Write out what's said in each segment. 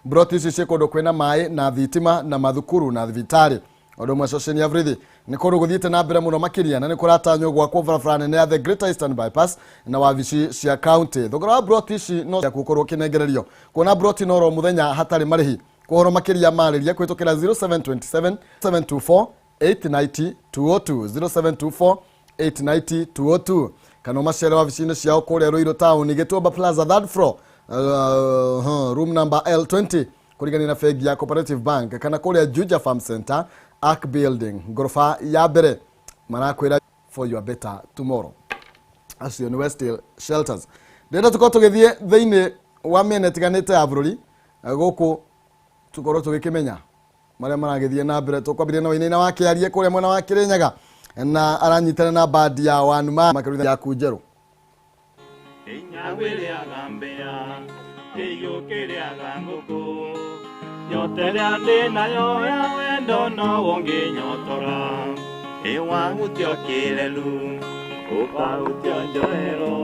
Mburoti ici ciĩ kũndũ kwĩna maĩ na thitima na mathukuru na thibitarĩ. Ũndũ ũmwe ceceni ya Burithi nĩ kũndũ gũthiĩte na mbere mũno makĩria na nĩ kũratanywo gwakwo barabara nene ya the Greater Eastern Bypass na wabici cia county. Thogora wa mburoti ici no gũkorwo ũkĩnengererio kuona mburoti no oro mũthenya hatarĩ marĩhi. Kũhoro makĩria marĩria kũhĩtũkĩra 0727 724 890 202, 0724 890 202, kana ũmacere wabici-inĩ ciao kũrĩa Ruiru Town, Gĩtuamba Plaza, third floor, room number L20, kũrigania na bengi ya Cooperative Bank, kana kũrĩa Juja Farm Center, Ark Building, ngoroba ya mbere. Marakwĩra for your better tomorrow. Acio nĩ Westhill Shelters. Ndĩrenda tũkorwo tũgĩthiĩ thĩinĩ wa mĩena ĩtiganĩte ya bũrũri gũkũ, tũkorwo tũgĩkĩmenya marĩa maragĩthiĩ na mbere. Tũkwambĩrĩria na Wainaina wa Kĩarie kũrĩa mwena wa Kĩrĩnyaga, na aranyitana na bandi ya Wanuma makĩrutha yaku njerũ. Inyagwĩrĩaga mbĩa, kĩiyũkĩrĩaga ngũkũ, nyoterĩa ndĩ nayo ya wendo no ũngĩnyotora. Ĩwahutio kĩrelu, ũkahutio njohero,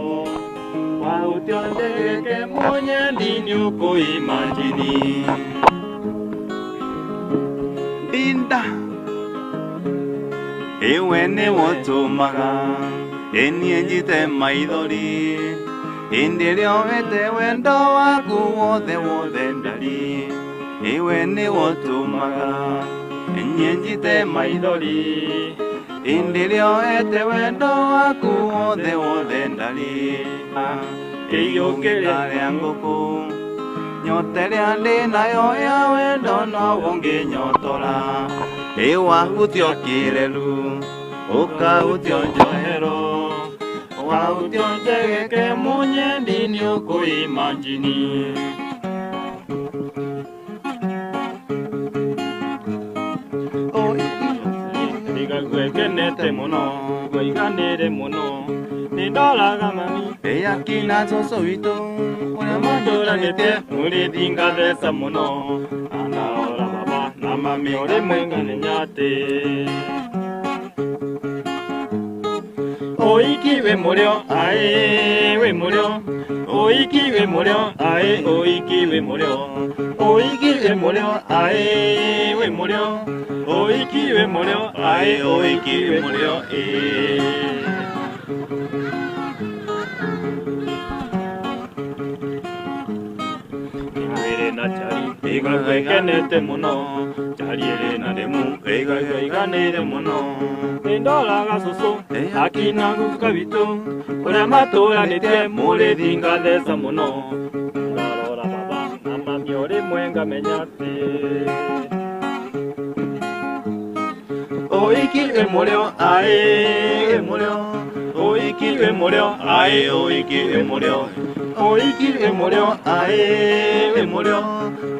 wahutio njegeke mũnyendi nĩũkũimanjini. Ndinda iwe nĩwũtũmaga ĩniĩ njite maithori, ĩndĩ ĩrĩa wete wendo waku wothe wothe ndari. Iwe nĩwũtũmaga niĩ njite maithori, ĩndĩ ĩrĩa wete wendo waku wothe wothe ndari. Kĩiyũkĩrĩa rĩa ngũkũ, nyoterĩa ndĩ nayo ya wendo no ũngĩnyotora. Ĩwahutio kĩrelu, ũkahutio njohero, wahutio njegeke mũnyendi nĩũkũimanjini. Ndigagwekenete mũno, ngwaiganĩre mũno, nĩndoraga mami ĩakina cũcũ witũ ũrĩa matũranĩtie mũrĩthi ngatheca mũno, anarora baba na mami ũrĩ mwenganenya atĩ ũiki wĩ mũrĩo aĩ wĩ mũrĩo, ũiki wĩ mũrĩo aĩ, ũiki wĩ mũrĩo, ũiki wĩ mũrĩo aĩ wĩ mũrĩo, ũiki wĩ mũrĩo aĩ, ũiki wĩ mũrĩo ĩĩ. Ĩrĩ na njari ĩgaigua ĩkenete mũno, njari ĩrĩ na ndemu ĩgaigua ĩiganĩire mũno. Nĩndoraga cũcũ akina guka witũ ũrĩa matũranĩtie mũrĩthi ngatheca mũno, ngarora baba na mami o rĩmwe ngamenya atĩ ũiki wĩ mũrĩo aĩ wĩ mũrĩo, ũiki wĩ mũrĩo aĩ, ũiki wĩ mũrĩo, ũiki wĩ mũrĩo aĩ wĩ mũrĩo,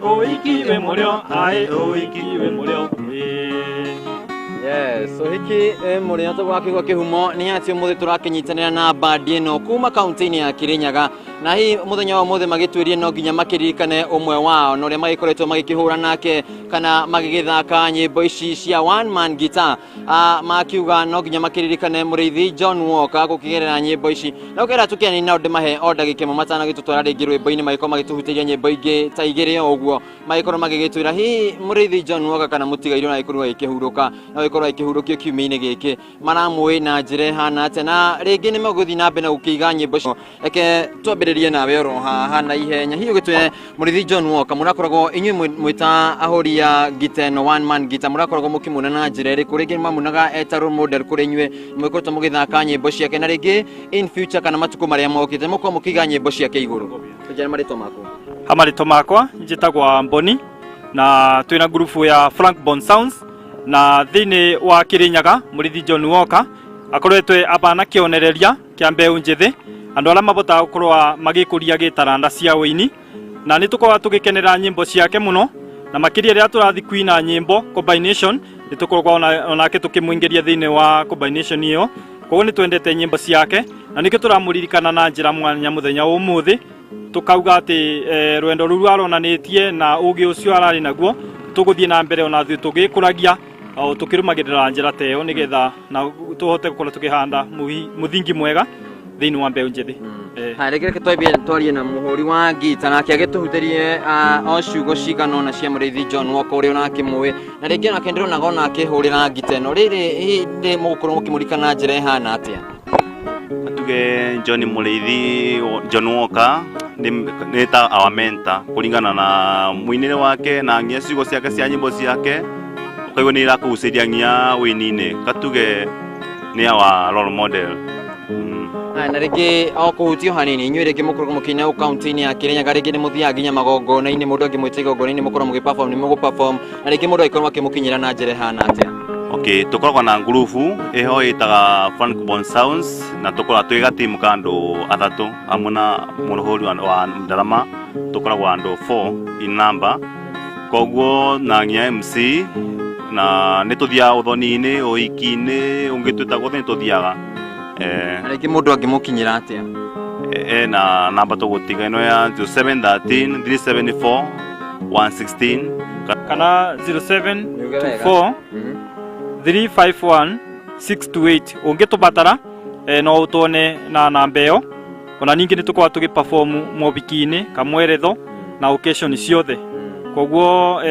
ũiki wĩ mũrĩo aĩ, ũiki wĩ mũrĩo ĩĩ. Yes, ũhiki mũrĩa tũgwakĩgwo kĩhumo nĩ atĩ ũmũthĩ tũrakĩnyitanĩra na bandi ĩno kuma kaunti-inĩ ya Kirinyaga, na hihi mũthenya wa ũmũthĩ magĩtuĩrie no nginya makĩririkane ũmwe wao na ũrĩa magĩkoretwo magĩkĩhũra nake kana magĩgĩthaka nyĩmbo ici cia one man guitar. Makiuga no nginya makĩririkane mũrĩithi John Walker gũkĩgerera nyĩmbo ici, na ũkera tũkĩanini nao ndĩmahe o ndagĩka ĩmwe matanagĩtũtwara rĩngĩ rwĩmbo-inĩ, magĩkorwo magĩtũhutĩria nyĩmbo ingĩ ta igĩrĩ o ũguo, magĩkorwo magĩgĩtwĩra hihi mũrĩithi John Walker kana mũtigairwo na agĩkorwo agĩkĩhurũka na agĩkorwo agĩkĩhurũkio kiumia-inĩ gĩkĩ maramũĩ na njĩra ĩhana atĩa, na rĩngĩ nĩ megũthiĩ na mbere na gũkĩiga nyĩmbo icio. Reke twambĩrĩrie nawe oro haha na ihenya, hihi ũgĩtwĩre mũrĩithi John Walker mũrakoragwo inyuĩ mwĩta ahũri a ngita ĩno one man guitar, mũrakoragwo mũkĩmuona na njĩra ĩrĩkũ? Rĩngĩ mamuonaga eta role model kũrĩ inyuĩ, mũgĩkoretwo mũgĩthaka nyĩmbo ciake, na rĩngĩ in future kana matukũ marĩa mokĩte mũkorwo mũkĩiga nyĩmbo ciake igũrũ. Tũnjĩre marĩtwa maku. Ha marĩtwa makwa njĩtagwa Mboni, na twĩna ngurubu ya Frank Bon Sounds, na thĩinĩ wa Kirinyaga mũrĩithi John Walker akoretwe abana kĩonereria kĩa mbeũ njĩthĩ, andũ arĩa mabotaga gũkorwo magĩkũria gĩtaranda cia ũini, na nĩ tũkoragwo tũgĩkenera nyĩmbo ciake mũno, na makĩria rĩrĩa tũrathiĩ kuina nyĩmbo combination nĩ tũkoragwo onake tũkĩmũingĩria thĩinĩ wa combination ĩyo. Koguo nĩ twendete nyĩmbo ciake na nĩkĩo tũramũririkana na njĩra mwanya mũthenya wa ũmũthĩ, tũkauga atĩ rwendo rũu aronanĩtie na ũgĩ ũcio ararĩ naguo tũgũthiĩ na mbere ona ithuĩ tũgĩkũragia o tũkĩrũmagĩrĩra njĩra ta ĩyo, nĩgetha na tũhote gũkorwo tũkĩhanda mũthingi mwega thĩinĩ wa mbeũ njĩthĩ. Haya, reke reke twambie twarie na mũhũri wa ngita nake agĩtũhutĩrie o ciugo cigana ũna cia mũrĩithi John Walker ũrĩa ũrakĩmũĩ na rĩngĩ onake ndĩronaga ona akĩhũrĩra ngita ĩno. Rĩrĩ hihi nĩ mũgũkorwo mũkĩmũririkana na njĩra ĩhana atĩa? Tuge John Mũrĩithi John Walker nĩ ta our mentor kũringana na mũinĩre wake na nginya ciugo ciake cia nyĩmbo ciake, ũkaigua nĩ irakũgucĩria nginya wĩini-inĩ. Katuge nĩ our role model. Haya, na rĩngĩ o kũhutio hanini, inyuĩ rĩngĩ mũkoragwo mũkĩina kaunti-inĩ ya Kirinyaga, rĩngĩ nĩ mũthiaga nginya magongona-inĩ, mũndũ angĩmwĩta igongona-inĩ mũkorwo mũgĩ perform, nĩ mũgũ perform, na rĩngĩ mũndũ angĩkorwo akĩmũkinyĩra na njĩra ĩhana atĩa? Okay, tũkoragwo na ngurubu ĩho ĩtaga Frank Bon Sounds, na tũkoragwo twĩ gatimu ka andũ athatũ hamwe na mũhũri wa ndarama, tũkoragwo andũ 4 in number, koguo na nginya MC, na nĩ tũthiaga ũthoni-inĩ, ũhiki-inĩ, ũngĩtwĩta guothe nĩ tũthiaga. Na rĩngĩ mũndũ angĩmũkinyĩra atĩa? Ena namba tũgũtiga ĩno ya 0713 374 116. Kana 0724 351 628 ũngĩtũbatara, no ũtuone na namba ĩyo. Ona ningĩ nĩ tũkoragwo tũgĩ perform mohiki-inĩ, kamweretho na occasion ciothe. Koguo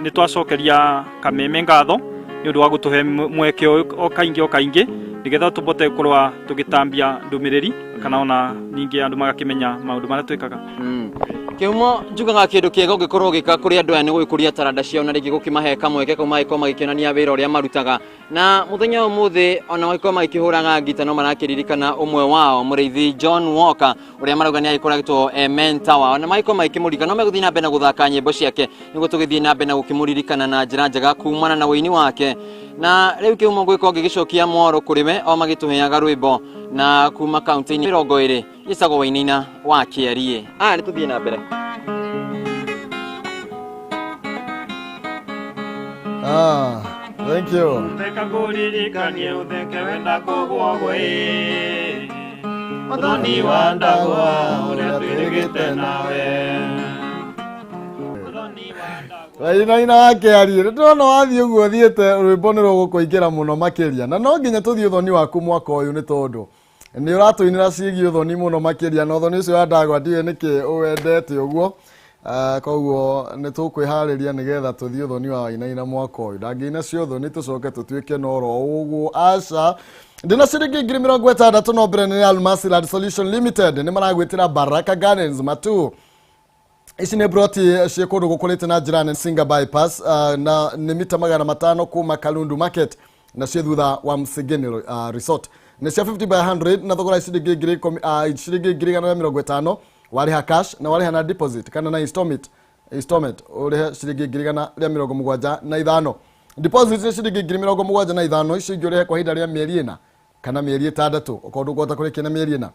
nĩ twacokeria Kameme ngatho nĩ ũndũ wa gũtũhe mweke ũyũ o kaingĩ o kaingĩ nĩgetha tũbote gũkorwo tũgĩtambia ndũmĩrĩri kana ona ningĩ andũ magakĩmenya maũndũ marĩa twĩkaga. Kĩhumo njugaga kĩndũ kĩega ũngĩkorwo ũgĩka kũrĩ andũ aya nĩ gũgĩkũria taranda ciao na rĩngĩ gũkĩmahe kamweke kau magĩkorwo magĩkĩonania wĩra ũrĩa marutaga. Na mũthenya wa ũmũthĩ ona magĩkorwo magĩkĩhũraga ngita no marakĩririkana ũmwe wao, mũrĩithi John Walker, ũrĩa marauga nĩ agĩkoretwo mentor wao, na magĩkorwo magĩkĩmũririkana no megũthiĩ na mbere na gũthaka nyĩmbo ciake nĩguo tũgĩthiĩ na mbere na gũkĩmũririkana na njĩra njega kumana na ũini wake. Na rĩu kĩhumo ngũgĩkorwo ngĩgĩcokia mworo kũrĩ we o magĩtũheaga rwĩmbo na kuma kaunti-inĩ 20 gĩcagwo Wainaina wa Kĩariĩ. Aya, nĩ tũthiĩ na mbere. Ah, thank you. Theka ngũririkanie ũtheke wenda kũgwagwo ĩ mũthoni wa ndagwa ũrĩa twĩrĩgĩte nawe. Wainaina wa Kĩariĩ, nĩ ndĩrona wathiĩ ũguo ũthiĩte rwĩmbo nĩ rũgũkũingĩra mũno makĩria, na no nginya tũthiĩ ũthoni waku mwaka ũyũ nĩ tondũ nĩ ũratũinĩra ciĩgiĩ ũthoni mũno makĩria, na ũthoni ũcio wa ndagwa ndiũĩ nĩkĩ ũwendete ũguo. Koguo nĩ tũkwĩharĩria nĩgetha tũthiĩ ũthoni wa Wainaina mwaka ũyũ. Ndangĩina cia ũthoni tũcoke tũtuĩke no oro ũguo, aca. Ndĩna ciringi 60,000, no mbere nĩ Almasi Land Solution Limited nĩ maragwĩtĩra Baraka Gardens Matu. Ici nĩ broti ciĩ kũndũ gũkũrĩte na njĩra nene Singa Bypass, na nĩ mita 500 kuma Kalundu Market na ciĩ thutha wa Msigini Resort. Nĩ cia 50 by 100 na thogora ciringi 10,000, ciringi 150,000 warĩha cash, na warĩha na deposit kana na installment ũrĩhe ciringi 175,000. Deposit nĩ ciringi 75,000, icio ingĩ ũrĩhe kwa ihinda rĩa mĩeri 4 kana mĩeri 6 okorwo ndũkũhota kũrĩkia na mĩeri 4.